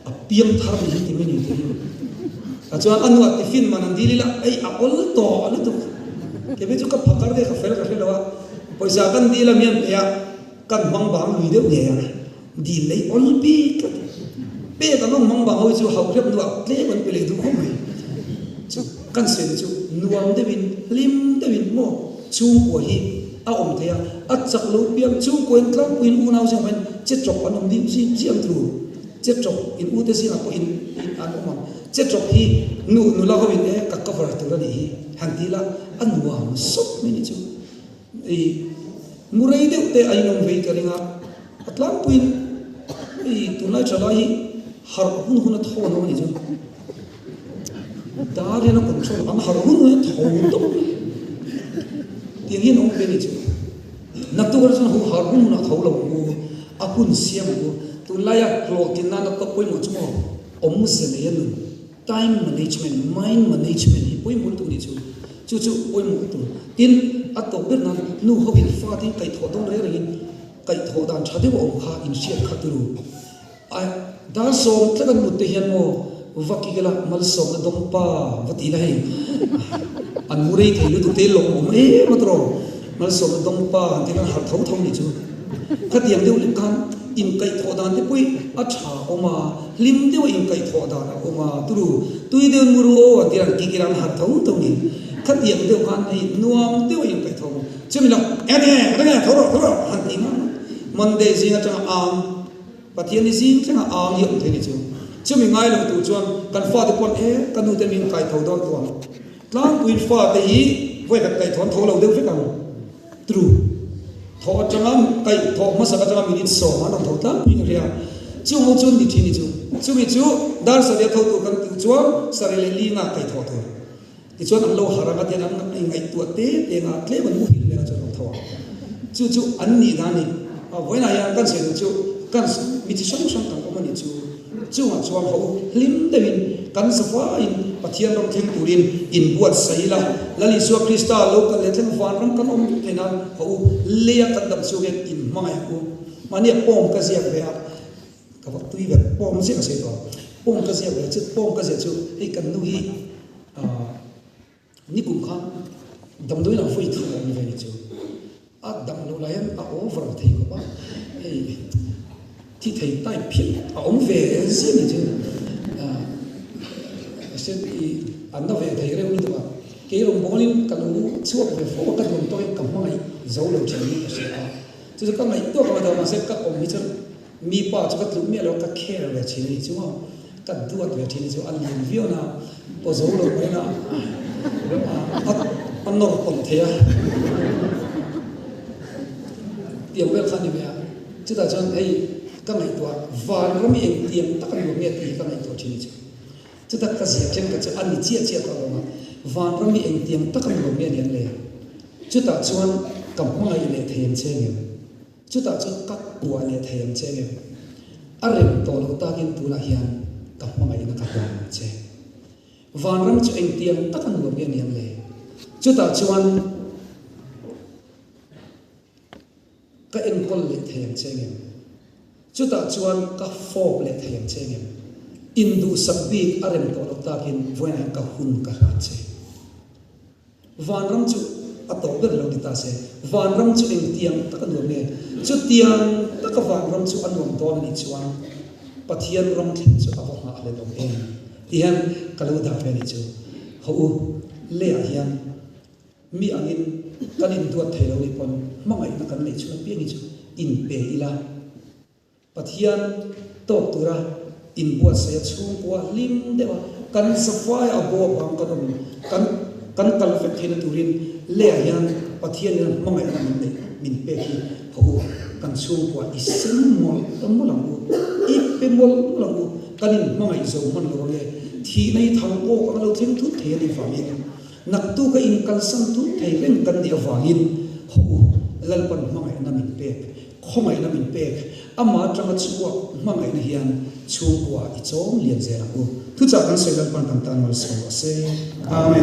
A piang thar ni hi ti mai ni te hi. Tah chuan a nuah tiffin man an dil ila, ei a awl tawh lutuk. Kei chu ka phakar nge ka fel ka hre lo a, pawisa kan dil a mian peh a, kan hmang bang lui deuh ngei a, dil lei awl bik tlat. Pek ang ang hmang bang ho hi chu hauh hrep hnuah tlem an pe leh duh khawp mai. Chu kan sawi chu nuam deuhin hlim deuhin maw chhungkua hi a awm thei a, a chak lo piang chhungkua in tlangpuiin unau zingah hian che chawp an awm dih zih zih ang thu. Che chawp in ute zingah pawh in in an awm ang. Che chawp hi nu nula ho in e ka cover tur a nih hi han ti ila a nuam sawp mai ni chu. I mu rei deuh te a inawm vei ka ring a, a tlangpuiin i tunlai tha lai hi harh hun hun a tho an awm a nih chu. Dar hian a control an harh hun hun a tho tawp mai. Tiang hian a awm ve a nih chu. Naktuk erawh chuan hu har hun hunah tho lo u, a hun siam ang u. Tunlaia hlawhtlin nana tawp pawimawh chu maw awmze nei a nun, time management, mind management hi pawimawh lutuk a nih chu. Chu chu pawimawh tur. Tin, a tawp ber nan nu ho in fate in kaihthawh dawn reng rengin kaihthawh dan tha deuh a awm kha inhriat kha turu. A dar sawm tlat an mut te hian maw va kik ila malsawmna dawng pa va ti ila hei an mu rei thei lutuk te lawm awm em a tawrh malsawmna dawng pa han tih khan harh tho tho nih chu khatiang deuh lek khan inkaihthawh dan te pawh a tha awm a hlim deuh a inkaihthawh dan a awm a turu tui deuh an mu ru aw an ti ila an kik ila an harh tho tho nih khatiang deuh khan hei nuam deuh a inkaihthawh chumi lo enge enge tho rawh tho rawh han ti ngam Monday zing atanga ang Pathian hi zing thlengah ang hi a awm thei ni chu. Chumi ngai lo tur chuan kan fate pawn e ka nute min kai tho dawn tawh ang. Tlangpuiin fate hi vawi khat kai thawn tho lo deuh vek ang. True. Thawh atanga kai thawh hmasak atanga minute sawm an rawn tho tlangpuiin a hria. Chung ho chuan ni thin ni chu. Chumi chu dar sarih a tho tur kan tih chuan sarih leh li nga kai thawh tur. Tichuan an lo harh ang a tian an ngaihtuah te te anga tlem an muhil vel a chuan an tho ang. Chu chu an nih dan a ni. A vawiinah hian kan sawi duh chu kan mi chi hrang hrang kan awm a nih chu. Chungah chuan ho hlim deuhin kan zavaiin Pathian ram thleng turin inbuatsaih ila, Lal Isua Krista lo kal leh thleng vanram kan awm vek theih nan ho leia kan dam chhung hian inhmangaih ang u. Mahnia pawm ka ziak ve a. Ka vak tui ve pawm ziah ka sawi tawh. Pawm ka ziak ve chu pawm ka ziah chu hei kan nu hi ah nikum khan damdawiin ah vawi thum a awm ve ni chu. A dam loh lai hian a over thei khawp a, hei thi thei type phian a awm ve ziah ni chu. Ah se i an na ve thei reuh lutuk a, kei rawngbawlin ka lo chhuak ve fo a ka duan tawk in ka hmangaih zo lo thin hi ka hria a. Chu chu ka ngaihtuah ka ngaihtuah mahse ka awm hi chuan Mi pa chu ka tluk miah lo, ka care ve thin a nih chu maw, ka duat ve thin a nih chu, a lian viau na, paw zo lo mai na, a nawr pawlh thei a, tiang vel kha a ni mai a, chutah chuan hei ka ngaihtuah vanram hi engtiang tak a nuam nge tih hi ka ngaihtuah thin a nih chu, chutah ka ziah thenkhat chu a ni chiah chiah tawh lo a, vanram hi engtiang tak a nuam nge aniang le, chutah chuan ka hmangaih leh thei ang che ngem. Chutah chuan ka kuah leh thei ang che em? A rem tawh loh takin tunah hian ka hmangaihna ka hlan ang che. Vanram chu engtiang taka nuam nge niang le? Chutah chuan ka enkawl leh thei ang che em? Chutah chuan ka fawp leh thei ang che em? Induhsak bik a rem tawh loh takin vawiinah hian ka hun ka hlan che. Vanram chu a tawh ber lo ni ta se, vanram chu engtiang tak a nuam nge? Chutiang taka vanram chu a nuam dawn a nih chuan Pathian ram thleng chu a va nghah hlel awm em? Ti hian ka lo dah ve a nih chu. Haw u, leiah hian mi angin kan induat thei lo nih pawn hmangaihna kan neih chhun apiang hi chu inpe ila. Pathian tawk tura inbuatsaih a chhungkua hlim deuh a, kan safai a bo avang kan awm kan kan kal vek theihna turin leiah hian Pathian in a hmangaihna min neih min pek hi haw u, kan chhungkua i sem mawlh mawlh ang u, i pe mawlh mawlh ang u, kan inhmangaih zo hman lo ange, thihna hi thang awk anga lo thleng thut thei a nih vangin naktuka inkalsan thut thei reng kan nih avangin haw u, Lalpan hmangaihna min pek. Khawngaihna min pek, amah atanga chhuak hmangaihna hian chhungkua i chawm lian zel ang u. Thuchah kan sawi Lalpan kan tan malsawm rawh se. Amen.